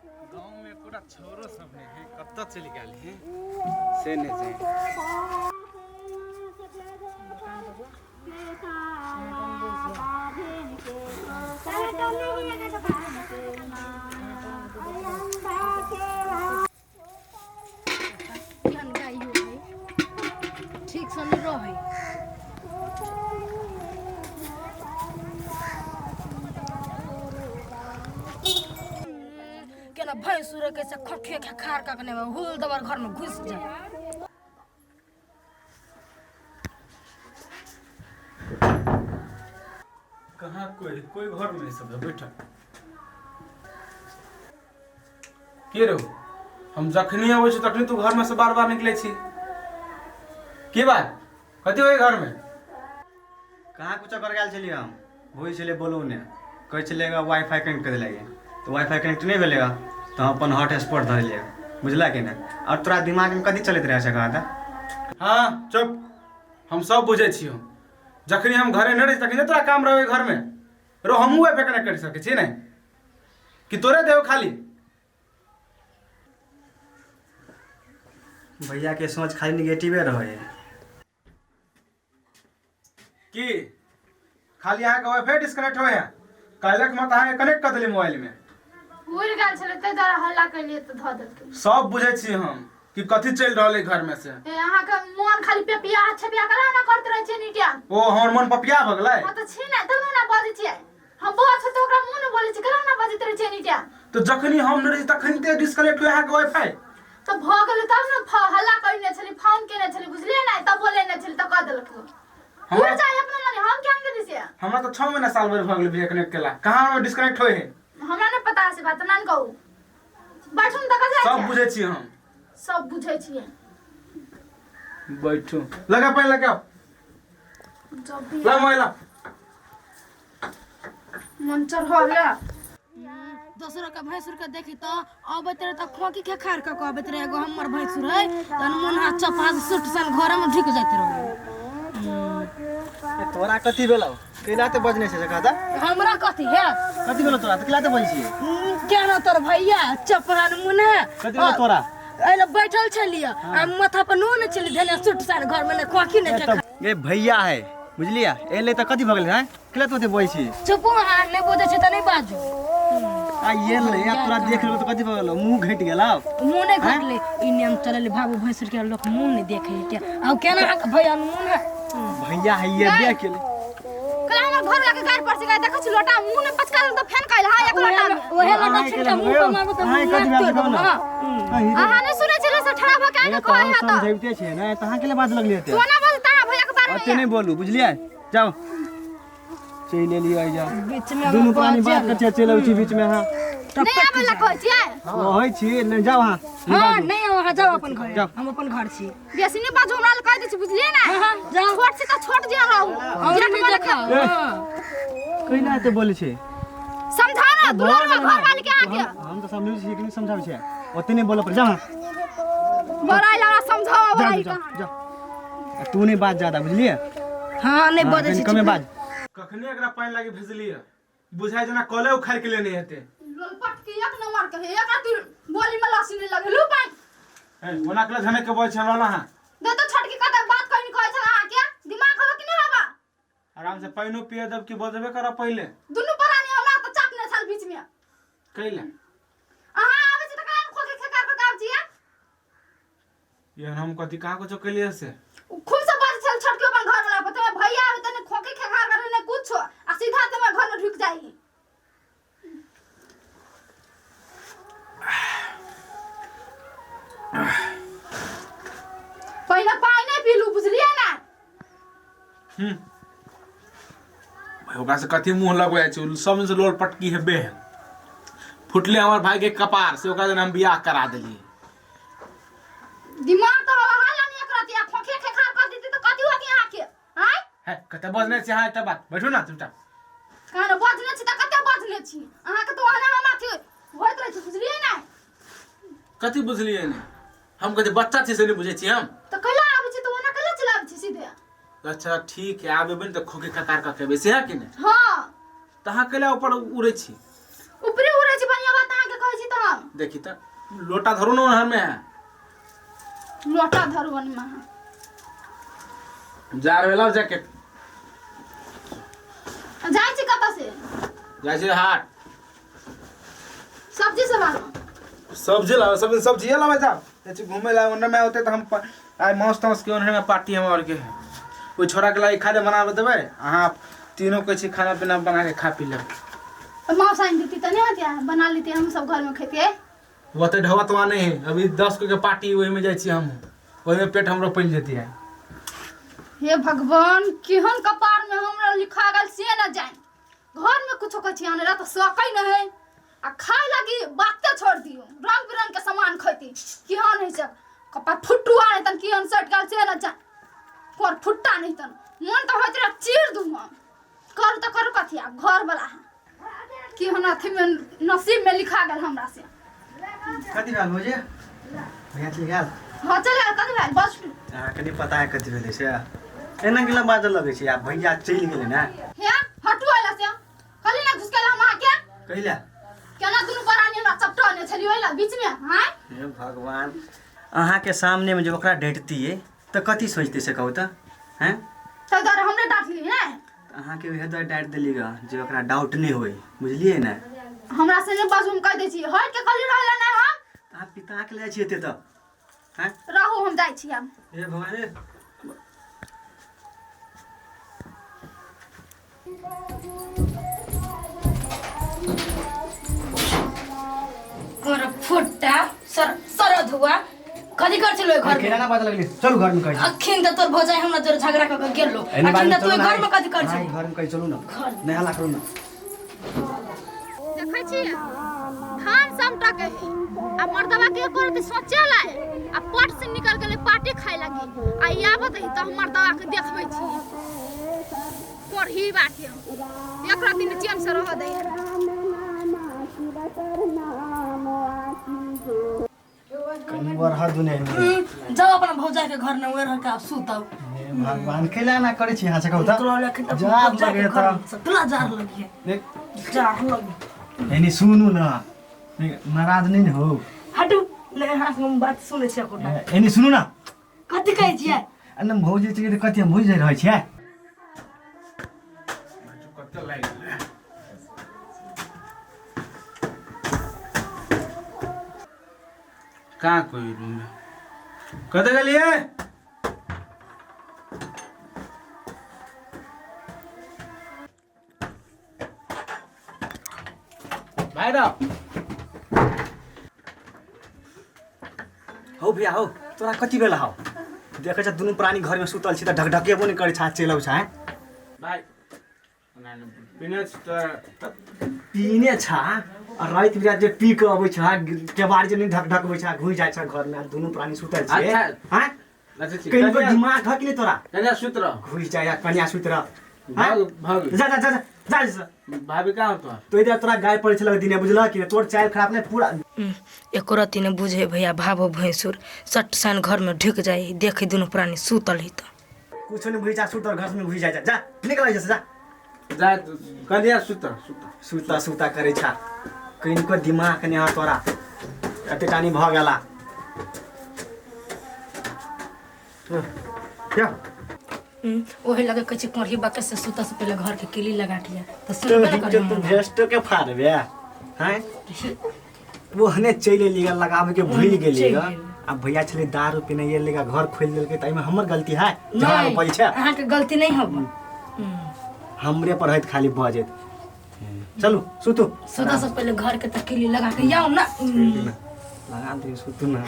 गाँव में एकोटा छौरो सब नहीं है, कतऽ चलि गेल है से नहीं जाने। केहन गाइयो है, ठीक से नहीं रहै। केना भैंसुर कैसे खखे खार ककने हुल दबर घर में घुस जाए। कहाँ कोई कोई घर में सब है बैठा के रहो। हम जखनी अबै छी तखनी तू घर में से बार बार निकले छी, के बात कथी होय घर में? कहाँ कुछो कर गेल छलियै हम, होइ छलै बोलू ने कहै छलै वाईफाई कनेक्ट करै लागी, तऽ वाईफाई कनेक्ट नहि भेलै तऽ हम अपन हॉटस्पॉट धऽ लेलियै, बुझला कि नहि? आओर तोरा दिमागमे कथी चलैत रहै छै कह तऽ? हाँ चुप, हम सब बुझै छियौ। जखनी हम घरे नहि रहै तखनी तोरा काम रहै घर में रो, हमहूँ वाईफाई कनेक्ट कर सकै छी ने कि तोरे देहो खाली? भैया के सोच खाली निगेटिवे रहे की खाली अहाँके वाईफाई डिस्कनेक्ट होय है, काल्हिक मत अहाँके कनेक्ट कऽ देली मोबाइल में। उड़ि गेल छलै ताहि दुआरे हल्ला केलियै तऽ धऽ देलकै। सब बुझै छी हम कि कथी चलि रहल है घर में से। ए अहाँके मोन खाली पेपिया छेपिया कला ना करैत रहै छियै नीटिया। ओ हमर मन पपिया भऽ गेलै? हँ तऽ छी ने, तब ने बजै छियै हम। बौआ छै तऽ ओकरा मुँह ने बोलै छियै, केना ने बजैत रहै छियै नीटिया? तऽ जखनी हम नहि रहै तखन ते डिस्कनेक्ट होय अहाँके वाईफाई। तऽ भऽ गेलै तब ने हल्ला करने छली, फोन केने छली, बुझलियै ने? तब बोले ने छली तऽ कऽ देलक। उड़ जाय अपना मने, हम केना गेली से? हमरा तऽ 6 महीना साल भरि भऽ गेलै भैया कनेक्ट केला, कहाँ हमरा डिस्कनेक्ट होय है? हमरा नहि पता से बात, हमरा नहि कहू। बैठू ने तऽ कथी? सब बुझै छियै हम। सब बुझै छियै। बैठू, लगा पानि लगाओ। जब भी ला मोबाइल ला। मन चढ़ल। दोसरो के भैंसुर के देखी तो अबैत रहे तऽ खोकी के खार के अबैत रहे, एगो हमर भैंसुर है तहन मोन हाथ चपा से सुट सन घरे में ढुक जाइत रहे। ए, तोरा कथी भेलौ? कैला ते बजने छै से कह तऽ? हमरा कथी है? कथी भेलौ तोरा तऽ कैला ते बजै छियै? केना तोर भैया चपरान मुन है। कथी भेलौ तोरा? एहि बैठल छलियै आ माथा पर नून छली धेने, सुट सन घर में ने खोकी ने के। ये भैया है बुझलियै, एलै तऽ कथी भऽ गेलै? हैं, कैला तू ओते बजै छी? चुपू, अहाँ नहि बुझै छी तऽ नहि बाजू। आ ये ले आ तोरा देख लेबो तऽ कथी भऽ गेलौ? मुँह घटि गेलौ? मुँह नहि घटलै, ई नियम चलल बाबू भैंसुर के लोक मुँह नहि देखै के आ केना अहाँके भैया मुँह है। भैया है ये देख ले। कल हमर घर वाला के गाड़ पर से गाय देखै छी, लोटा मुंह में पचका देल तऽ फेन काइल हां एक लोटा में। ओहे लोटा छिन के मुँह पर मारबो तऽ अहाँ मुँह कथी तोड़ भेल देबो। ने? हाँ। अहाँ नहि सुनै छलै से ठड़ा भऽ के आके कहै है तऽ समझैते छियै ने तऽ अहाँ के बात लगलियै एते? तू ना बोलता है भैया के बारे ओते में। नहि बोलू, बुझलियै? जाउ, चलि एलियै जा। बीच में दुनू प्राणी बात करै छियै, चलि अबै छी बीचमे अहाँ। नहि आबै ला कहै छियै? कहै छी नहि, जाउ अहाँ। हाँ नहीं, अहाँ जाओ अपन घर। जाओ। हम अपन घर छी। बेसी नहि बाजू, हमरा लग कहि दै छी, बुझलियै ने? हाँ हाँ जाओ। छोट छी तऽ छोट जे रहू। और जेठ नहीं वाला देखा। ए। हाँ। कैला एते बोलै छै? समझाओ ना दुलार घर वाली के अहाँके। हम तऽ समझै छियै कि नहि समझाबै छियै, ओते नहि बोलऽ पड़ै, जाउ अहाँ। बड़ा आइल हमरा समझाओ जाउ आई जाउ कहाँ। जाउ, आ तू नहि बाज ज्यादा, बुझलियै? हाँ नहीं हाँ, बजै कनि छी। कमे बाज। कखने एकरा पानि लागी भेजलियै, बुझाइ जेना कले उखाड़ि के लेने हेतै। लोलपट के एक नंबर के है, एक राती बोली में लस्सी नहीं लगे लू पाइन। ए, ओना के झनक के बजै छै हमरा अहाँ। दे तो छोटकी कते बात कहि कहै छल, अहाँ के दिमाग हवा कि नहीं हवा? आराम से पानिओ पिए देब कि बजबे करब पहिले? दुनू प्राणी हमरा तऽ चापने छल बीच में। कैला? अहाँ आबै छी तऽ कला खोके खेकार के गाब छियै। एहन हम कथी कहाँ कुछो केलियै से? उ खूब से बाजै छल छोटकी अपन घर वाला पर, तुम्हें भैया आबै तऽ ने खोके खेकार करे ने कुछो, आ सीधा तुम्हें घर में ढुक जाइ। पहिले पानि नहि पीलू, बुझलियै ने? भाई ओकरा से कथी मुंह लगबै छै, उ सब से लोल पटकी हेबे है। फुटले हमर भाई के कपार से, ओकरा जेना हम बियाह करा देलियै। दिमाग तऽ हवा हाला नहीं एकरा दिया, खोखे खेखार कर देती तऽ कथी होती अहाँके? आँय है कते बजने छी अहाँ? एकटा बात, बैठू ना चुपचाप। कहने बजने छी तऽ कते बजने छी अहाँके तऽ ओहने हम अथी होइत रहै छै, बुझलियै ने? कथी बुझलियै ने? हम कथी बच्चा छी से नहि बुझै छी हम? तऽ कैला आबै छी तऽ ओना कैला चलि आबै छी सीधे? अच्छा ठीक है, आब एबै ने तऽ खोके कतार कऽ के एबै से है कि नहि? हँ। तऽ अहाँ कैला ऊपर उड़ै छी? ऊपरे उड़ै छी, बढ़िआँ बात अहाँके कहै छी तऽ हम। देखी त लोटा धरू न घर में है। लोटा धरू में है। जा रहे लाओ जैकेट। जाइ छी कतऽ से? जाइ छी हाट। सब्जी सब आनो। सब्जी लाओ, सब सब्जी लाओ जा। जाइ छी घूमे ला ओने में होते त हम आइ मांस तांस के ओने में पार्टी हम और के है। ओइ छोरा के लाई खाने बनाबे देबै, अहाँ तीनों कहै छी खाना पीना बना के खा पी लेब। मांस आनि देती त नहीं होतिया, बना लेती हम सब घर में खेतिए। ओते ढवा तवा नहीं है, अभी 10 को के पार्टी ओहि में जाइ छी हम, ओहि में पेट हमरो पलि जेती है। हे भगवान, केहन कपार में हमरा लिखा गेल से न जान। घर में कुछो कहै छी आने ला त सकै न है, आ खाय लागी बाते छोड़ दियो, रंग बिरंग के सामान खैती। केहन है सब कपार फुटुआ नहीं तन, केहन सट गेल से न जान, कोर फुट्टा नहीं तन, मन त होइत रहे चीर दू हम। करू त करू कथी, आब घर वाला है केहन अथी में नसीब में लिखा गेल हमरा से। कथी भेल भौजी? भैया चलि गेल? हाँ चलि गेल। कथी भेल? बस अहाँके नहि पता है कथी भेलै से? एना गेला बाजऽ लगै छै, आब भैया चलि गेलै ने। हे हटू अइला से, कहली ना घुसकेला हम अहाँके। कहिला केना दुनू प्राणी हमरा चपटने छलियै ओहि ला बीच में? हाँ हे भगवान, अहाँके सामनेमे जे ओकरा डाँटितियै तऽ कथी सोचतै से कहू तऽ? हैं तब दुआरे हमरे डाँटली ने? अहाँके उएह दुआरे डाँटि देली गऽ जे ओकरा डाउट नहि होइ, बुझलियै ने? हमरा से नहि बाजू, हम कहि दै छी। हटि के कहली रहै ला नहि हम। अहाँ पिताके ले जाइ छियै एते तऽ? हैं रहू, हम जाइ छी आब। हे भगवान हे। तोरा फुट्टा सर सरद हुआ कथी कर छलो घर में? केना ना बाजऽ लगली? चलू घर में कहै छी। अखिन त तोर भौजाई हमरा जोर झगड़ा क के गेलो, अखिन त तू घर में कथी कर छलो? घर में कहै चलू ना, नहि हल्ला करू ना। देखै छी धान समटा के है, आ मर्दवा के करत सोचे ला, आ पट से निकल गेलै पार्टी खाए लागी। आ आबत है त हम मर्दवा के देखबै छी कोरही बाके, एक राति ने चैन से रह दे। कनी बरहा दुने जाओ अपना भौजाई के घर में, उहे रह के आब सुतौ। हे भगवान, कैला ना करै छी अहाँ से कहू तऽ? तोरा लखन त जार भौजाई के लगे घर तऽ। में तोरा जार लगी देख। जार लगी। एनी सुनू ना, नाराज नहीं ने हो। हटू नहीं, अहाँ से हम बात सुनै छियै एकोटा। एनी सुनू ना। कथी कहै छियै? एना भौजी छै तऽ कथी हम भुजि जाइ रहै छियै? कते लागि गेलै। कहाँ कोई रूम में कतऽ गेलियै? भाइ रौ। हौ भैया हौ, तोरा कथी भेल हौ? देखै छ दुनू प्राणी घरमे सुतल छी तऽ ढकढकेबो नहि करै छ, चलि अबै छ। हैं भाइ पीने छी तऽ पीने छ, आ राति बिराति जे पी कऽ अबै छ, केबाड़ जे नहि ढकढकबै छ, घुसि जाइ छ घरमे, आ दुनू प्राणी सुतल छै। अच्छा। हैं अच्छा ठीक। कनिको दिमाग ह कि नहि तोरा? कनिया सुति रह। घुसि जाइ आ कनिया सुति रह। भाग भाग। जा जा जा जा जा जा। भाभी कहाँ तोहर? तो इधर तोरा गाय पड़ै छलक दिने, बुझलह कि नहि? तोर चालि खराब नहि पूरा। एको रत्ती नहि बुझे भैया भावो भैंसुर, सट सन घर में ढुकि जाइ, देखै दुनू प्राणी सुतल है तऽ। कुछो नहि बुझै छ, सुतल घर में घुसि जाइ छ। जा निकल एहिसँ, जा जा कनिया सुत सुत। सुता सुता करै छ, कनिको दिमाग नहि हँ तोरा, एते टानी भऽ गेला। क्या ओही लगे कहै छै कोढ़ी बाके से सुतऽ से पहिले घर के किली लगा के आ तऽ सुनबे ने तू करी। भेस्टो के फाड़बे हैं? ओहने चलि एली गा, लगाबे के भूलि गेली चलि गा। गेली। आ भैया छलै दारू पीने एलै गा, घर खोलि देलकै, तऽ एहिमे हमर गलती है? झगड़ा नहि पड़ै छै। अहाँके गलती नहि हब। हमरे पर होइत खाली बजैत। चलू सुतू। सुतऽ से पहिले घर के तऽ किली लगा के आउ ना। लगा दियौ, सुतू ना।